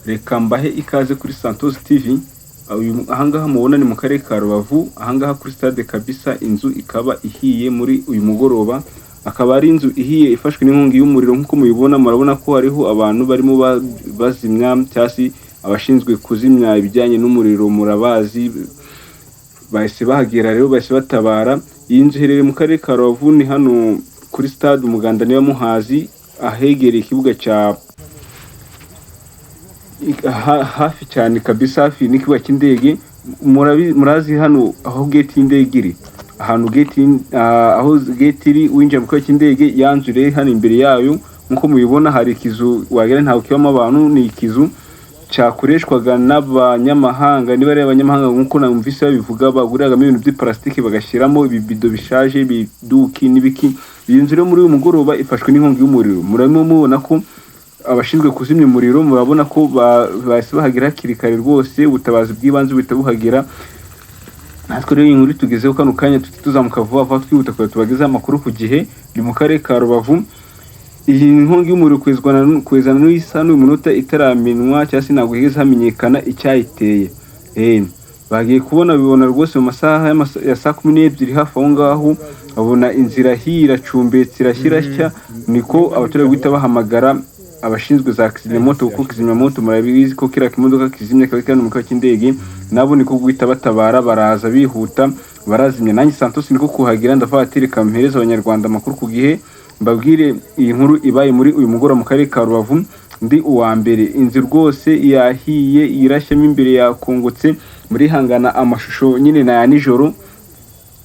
Reka mbahe ikaze kuri Santos TV. Ahangaha mubona ni mu karere ka Rubavu, ahangaha kuri stade kabisa. Inzu ikaba ihiye muri uyu mugoroba, akaba ari inzu ihiye ifashwe n'inkongi y'umuriro nk'uko mubibona. Murabona ko hariho abantu barimo bazimya cyangwa se abashinzwe kuzimya ibijyanye n'umuriro, murabazi, bahise bahagera rero, bahise batabara. Iyi nzu iherereye mu karere ka Rubavu, ni hano kuri stade Umuganda niba muhazi, ahegereye ikibuga cya hafi cyane kabisa, hafi n'ikibuga cy'indege. Murazi hano aho gate y'indege iri, ahantu gate aho gate iri winjira mu kibuga cy'indege. Ya nzu rero hano imbere yayo nk'uko mubibona hari ikizu wagira ntabwo kibamo abantu. Ni ikizu cyakoreshwaga n'abanyamahanga, niba ari abanyamahanga nk'uko numvise babivuga, baguriragamo ibintu by'iparasitike bagashyiramo ibibido bishaje, ibiduki n'ibiki. Iyi nzu rero muri uyu mugoroba ifashwe n'inkongi y'umuriro. Murimo mubona ko abashinzwe kuzimya umuriro, murabona ko bahise bahagera hakiri kare rwose, ubutabazi bw'ibanze buhita buhagera. Natwe rero iyi nkuru tugezeho kano kanya, tuhita tuzamuka vuba vuba twihuta kugira tubagezeho amakuru ku gihe. Ni mu karere ka Rubavu. Iyi nkongi y'umuriro kugeza na n'isaha n'uyu munota itaramenywa cyangwa se ntabwo higeze hamenyekana icyayiteye. Bagiye kubona bibona rwose mu masaha ya saa 12 hafi aho ngaho, babona inzira irahiye, iracumbetse, irashya irashya. Niko abaturage guhita bahamagara abashinzwe za kizimyamoto, kuko kizimyamoto murabizi ko kiriya kimodoka kizimya kaba kari mu kibuga cy'indege. Nabo niko guhita batabara, baraza bihuta, barazimya. Nanjye Santos niko kuhagera, ndavuga ati reka mpereze abanyarwanda amakuru ku gihe, mbabwire iyi nkuru ibaye muri uyu mugoroba mu karere ka Rubavu. Ndi uwa mbere. Inzu rwose yahiye, irashyamo imbere, yakongotse. Murihangana, amashusho nyine ni aya nijoro.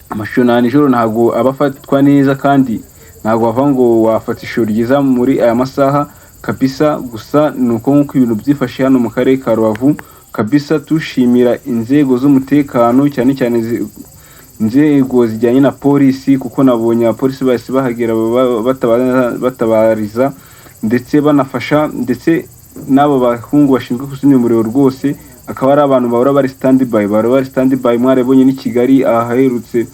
Amashusho ni aya nijoro, ntabwo aba afatwa neza kandi ntabwo wavuga ngo wafata ishusho ryiza muri aya masaha kabisa. Gusa ni uko nk'uko ibintu byifashe hano mu karere ka Rubavu kabisa. Tushimira inzego z'umutekano, cyane cyane inzego zijyanye na polisi, kuko nabonye abapolisi bahise bahagera batabariza ndetse banafasha, ndetse n'abo bahungu bashinzwe kuzimya umuriro rwose akaba ari abantu bahora bari stand by, bahora bari stand by. Mwarabonye n'i Kigali ahaherutse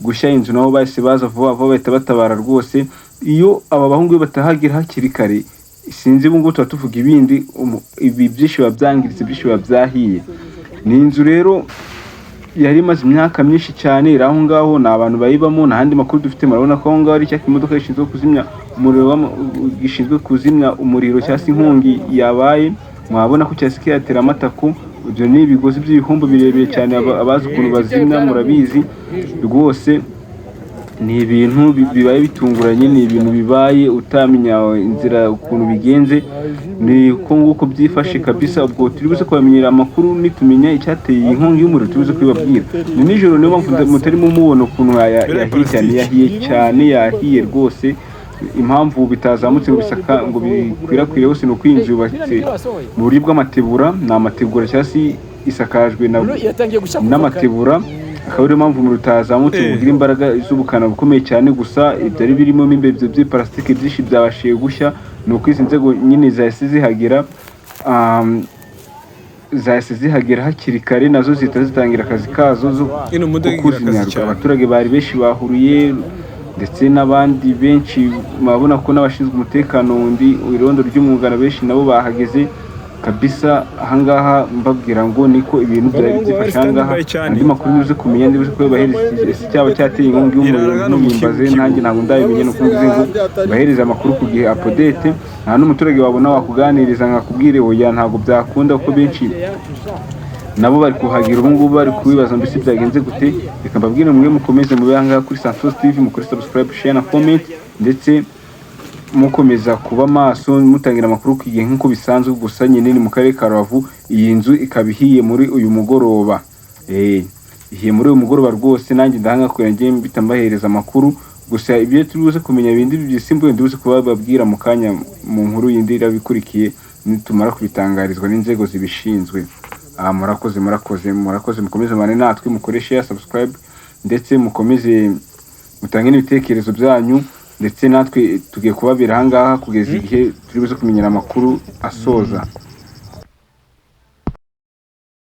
gushya inzu, nabo bahise baza vuba vuba, bahita batabara rwose. Iyo aba bahungu iyo batahagera hakiri kare, sinzi ubu ngubu tuba tuvuga ibindi. Ibi byinshi biba byangiritse, byinshi biba byahiye. Ni inzu rero yari imaze imyaka myinshi cyane iri aho ngaho, ni abantu bayibamo, nta handi makuru dufite. Murabona ko aho ngaho ari cya kimodoka gishinzwe kuzimya umuriro gishinzwe kuzimya umuriro cyangwa se inkongi yabaye. Mwabona ko cyahise kiyatera amatako. Ibyo ni ibigozi by'ibihombo birebire cyane, abazi ukuntu bazimya murabizi rwose. Ni ibintu bibaye bitunguranye, ni ibintu bibaye utamenya inzira ukuntu bigenze. Ni uko nguko byifashe kabisa. Ubwo turi buze kubamenyera amakuru, nitumenya icyateye iyi nkongi y'umuriro turi buze kubibabwira. Ni nijoro, niyo mpamvu mutarimo mubona ukuntu yahiye cyane, yahiye cyane, yahiye rwose. Impamvu bitazamutse ngo bisaka ngo bikwirakwire hose ni uko iyi nzu yubatse mu buryo bw'amategura, ni amategura cyangwa se isakajwe Yatangiye gushya kuva kare. n'amategura, akaba ariyo mpamvu umuriro utazamutse ngo ugire imbaraga z'ubukana bukomeye cyane. Gusa ibyari birimo mo imbere, ibyo by'iparasitike byinshi byabashije gushya. Ni uko izi nzego nyine zahise zihagera, zahise zihagera hakiri kare, nazo zihita zitangira akazi kazo zo Ino modoka ko igira akazi kuzimya. cyane. Abaturage bari benshi bahuriye ndetse n'abandi benshi, murabona ko n'abashinzwe umutekano wundi irondo ry'umwuga na benshi nabo bahageze kabisa. Ahangaha mbabwira ngo niko ibintu byari Abahungu bari byifashe ahangaha. stand by cyane. Andi makuru nibuze kumenya, ndibuze kubahereza ese cyaba cyateye inkongi y'umuriro. Irara hano mu Ntimumbaze, kibuga. nanjye ntabwo ndabimenye. Nuko mvuze ngo bahereze amakuru ku gihe, update. Nta n'umuturage wabona wakuganiriza nkakubwire, oya, ntabwo byakunda kuko benshi nabo bari kuhagira ubu ngubu bari kubibaza mbese byagenze gute. Reka mbabwire mwe mukomeze mube ahangaha kuri Santos TV, mukore subscribe, share na comment, ndetse mukomeza kuba maso mutangira amakuru ku gihe nk'uko bisanzwe. Gusa nyine ni mu karere ka Rubavu, iyi nzu ikaba ihiye muri uyu mugoroba. Ihiye muri uyu mugoroba rwose. Nanjye ndahanga kugira ngo njye mbahereza amakuru. Gusa ibyo turi buze kumenya bindi byisumbuye ndibuze kubababwira mu kanya mu nkuru yindi irabikurikiye, nitumara kubitangarizwa n'inzego zibishinzwe. Murakoze, murakoze, murakoze. Mukomeze mubane natwe, mukore share, subscribe, ndetse mukomeze mutange n'ibitekerezo byanyu, ndetse natwe tugiye kubabera ahangaha kugeza igihe turi buze kumenyera amakuru asoza.